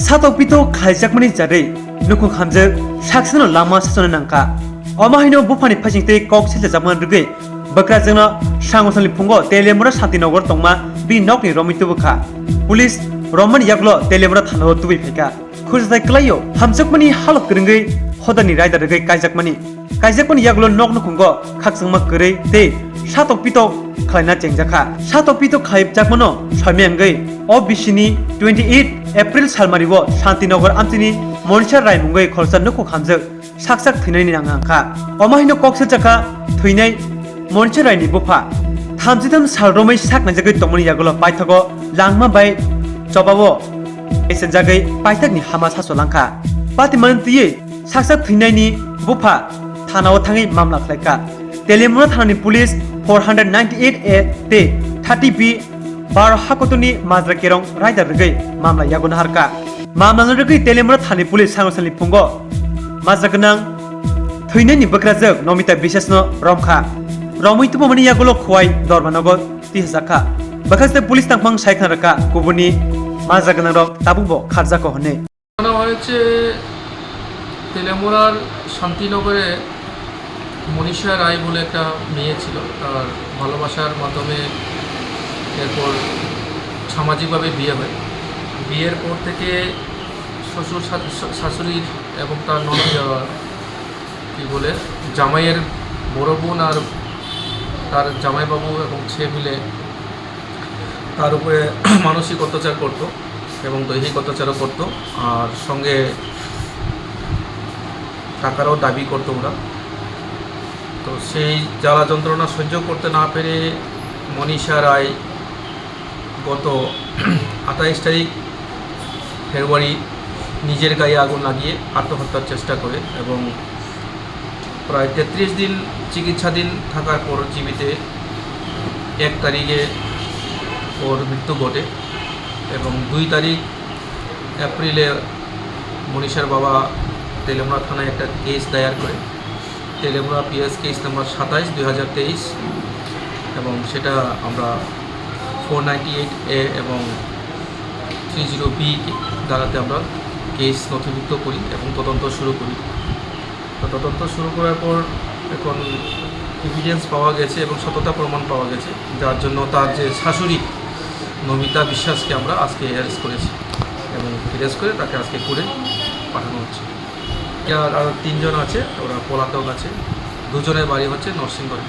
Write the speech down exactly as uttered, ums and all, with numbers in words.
Satok pitok khaijakmani jarwi nukhung hamjak saksano lama sachona nangkha. Omo haino buphani phaisingtwi kok silchajakmani rwgwi bwkrajwkno sangosalni phungo Teliamura Shantinagar tongma bini nokni romwi tubukha. Police romani yagulo Teliamura thanao tubui phaikha. Khurjathai kwlaio, hamjakmani halok kwrwngwi hodani raida rwgwi kaijakmani. Kaijakmani yagulo nok nukhungo khakchangma kwrwi tei satok pitok khlaina chengjakha. Satok pitok khlaijakmano soimya wngwi o bisini twenty eight April salmario Shantinagar amchini Monisha Rai mungwi khoroksa nukhung hamjak sak sak thwinani nang nangkha. Omo haino kok siljakha thwinai Monisha Raini bupha. Thamchi tham sal romwi sak naijagwi tongmani yagulo paithago langma bai chobao esenjagwi paithakni hama sasolangkha. Patimani twiwi saksa thwinaini bupha thanao thangwi mamla khlaikha. Teliamura thanani police four hundred ninety eight A tei thirty B baro hakotoni majra kerong raida rwgwi mamla yago naharkha. Mamlano rwgwi Teliamura thani police sangosalni phungo majra gwnang thwinani bwkrajwk Nomita Biswasno romkha. Romwi tubumani yagulo Khowai Dormanogo tihajakha. Bwkhaste police tangphang sai khna rwkha kubuni majra gwnangrok tabukbo kharjakha hwnwi. ঘটনা হয়েছে তেলেমুরার শান্তিনগরে মনীষা রায় বলে একটা মেয়ে ছিল। তার ভালোবাসার মাধ্যমে এরপর সামাজিকভাবে বিয়ে হয়। বিয়ের পর থেকে শ্বশুর শাশু-, শাশুড়ির এবং তার ননদ, আহ, কী বলে, জামাইয়ের বড় বোন আর তার জামাইবাবু এবং সে মিলে তার উপরে মানসিক অত্যাচার করত এবং দৈহিক অত্যাচারও করত, আর সঙ্গে টাকারও দাবি করত ওরা। তো সেই জ্বালা যন্ত্রণা সহ্য করতে না পেরে মনীষা রায় গত আঠাইশ তারিখ ফেব্রুয়ারি নিজের গায়ে আগুন লাগিয়ে আত্মহত্যার চেষ্টা করে এবং প্রায় তেত্রিশ দিন চিকিৎসাধীন থাকার পর জীবিতে এক তারিখে ওর মৃত্যু ঘটে এবং দুই তারিখ এপ্রিলে মনীষার বাবা তেলেমুরা থানায় একটা কেস দায়ের করে। তেলেমুরা পিএস কেস নাম্বার সাতাইশ দুই হাজার তেইশ এবং সেটা আমরা ফোর নাইনটি এইট এ এবং থ্রি জিরো বি ধারাতে আমরা কেস নথিভুক্ত করি এবং তদন্ত শুরু করি। তো তদন্ত শুরু করার পর এখন এভিডেন্স পাওয়া গেছে এবং সত্যতা প্রমাণ পাওয়া গেছে, যার জন্য তার যে শাশুড়ি নমিতা বিশ্বাসকে আমরা আজকে অ্যারেস্ট করেছি এবং অ্যারেস্ট করে তাকে আজকে কোর্টে পাঠানো হচ্ছে। আর আরও তিনজন আছে, ওরা পলাতক আছে, দুজনের বাড়ি হচ্ছে নরসিংগড়ে।